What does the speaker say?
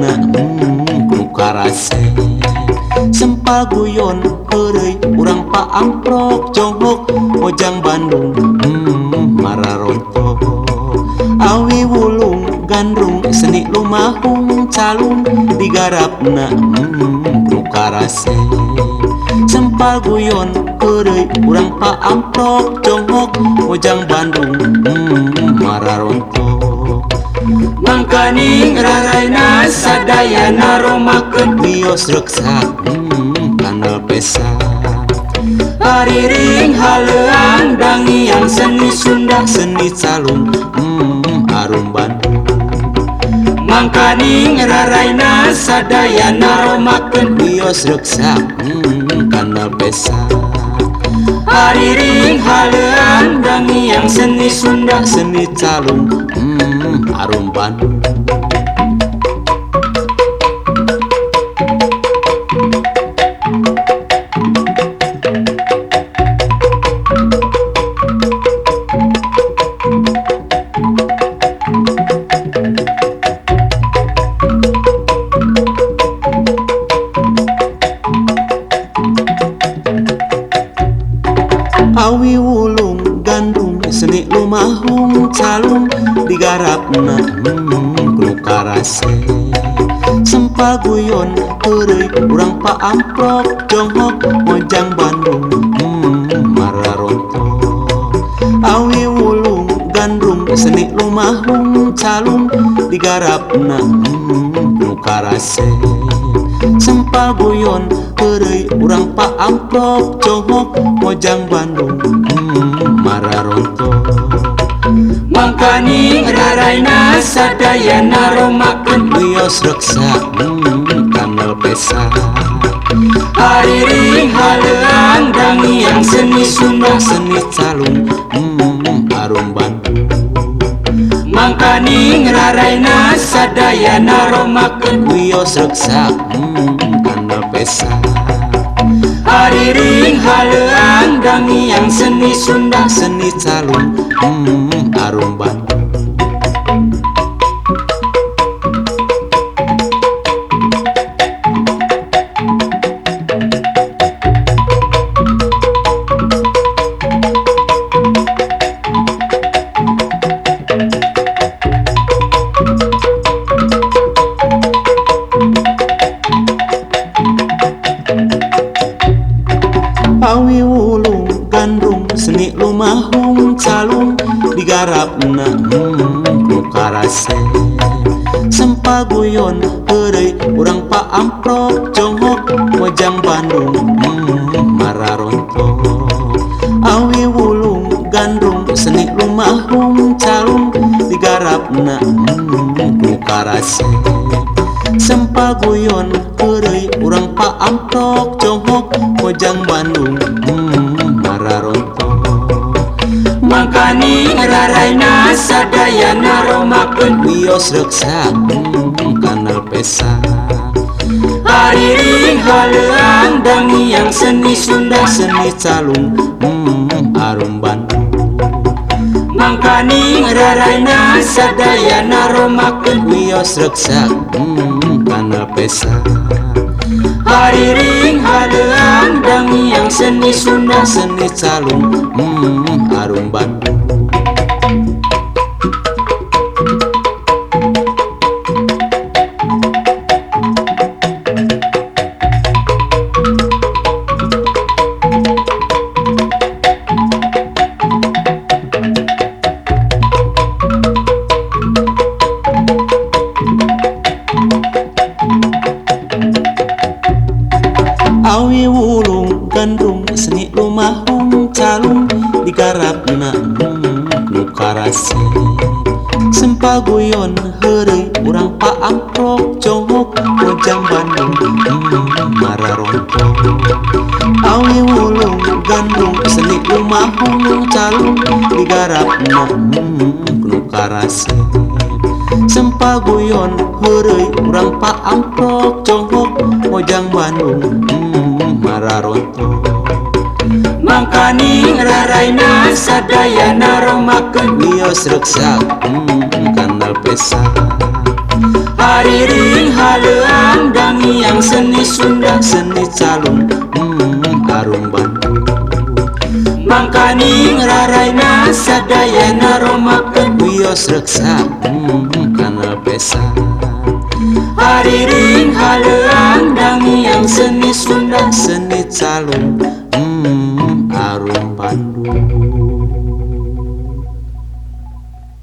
Digarapna nu karasep. Sempal guyon heureuy urang paamprok jonghok Mojang Bandung mararontok. Awi wulung gandrung seni lumahung calung digarapna nu karasep. Sempal guyon heureuy urang paamprok jonghok Mojang Bandung mararontok. Mangkaning raraina sadayana romakeun wios reksa kanal pesa. Hariring haleuang dangiang seni Sunda seni calung arum Bandung. Mangkaning raraina sadayana romakeun wios reksa kanal pesa. Hariring haleuang dangiang seni Sunda seni calung arum Bandung. Awi wulung gandrung seni lumahung calung digarapna nu karasep. Sempal guyon heureuy urang paamprok jonghok Mojang Bandung mararontok. Awi wulung gandrung seni lumahung calung digarapna nu karasep. Sempal guyon heureuy urang paamprok jonghok Mojang Bandung mararontok. Mangkaning raraina sadayana romakeun wios reksa kanal pesa. Hariring haleuang dangiang seni Sunda seni calung arum Bandung. Mangkaning raraina sadayana romakeun wios reksa kanal pesa. Hariring haleuang dangiang seni Sunda seni calung arum Bandung. Awi wulung gandrung seni lumahung calung digarapna nu karasep. Sempal guyon heureuy urang paamprok jonghok Mojang Bandung mararontok. Awi wulung gandrung seni lumahung calung digarapna nu karasep. Sempal guyon heureuy urang paamprok jonghok Mojang Bandung mararontok. Mangkaning raraina sadayana romakeun wios reksa kanal pesa. Hariring haleuang dangiang seni Sunda seni calung arum Bandung. Mangkaning raraina sadayana romakeun wios reksa kanal pesa. Hariring haleuang dangiang seni Sunda seni calung arum Bandung. Awi wulung gandrung seni lumahung calung digarapna nu karasep. Sempal guyon heureuy urang paamprok jonghok Mojang Bandung mararontok. Awi wulung gandrung seni lumahung calung digarapna nu karasep. Sempal guyon heureuy urang paamprok jonghok Mojang Bandung mararontok. Mangkaning raraina sadayana romakeun wios reksa kanal pesa. Hariring haleuang dangiang seni Sunda. Seni calung arung Bandung. Mangkaning raraina sadayana romakeun. Wios reksa kana pesa. Hariring haleuang dangiang seni Sunda. Seni calung.